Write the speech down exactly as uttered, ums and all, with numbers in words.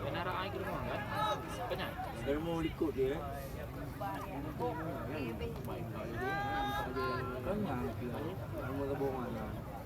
Kena rak ai ke rumah kan? Kena. Ilmu likot dia. Kena. Ilmu kebohongan.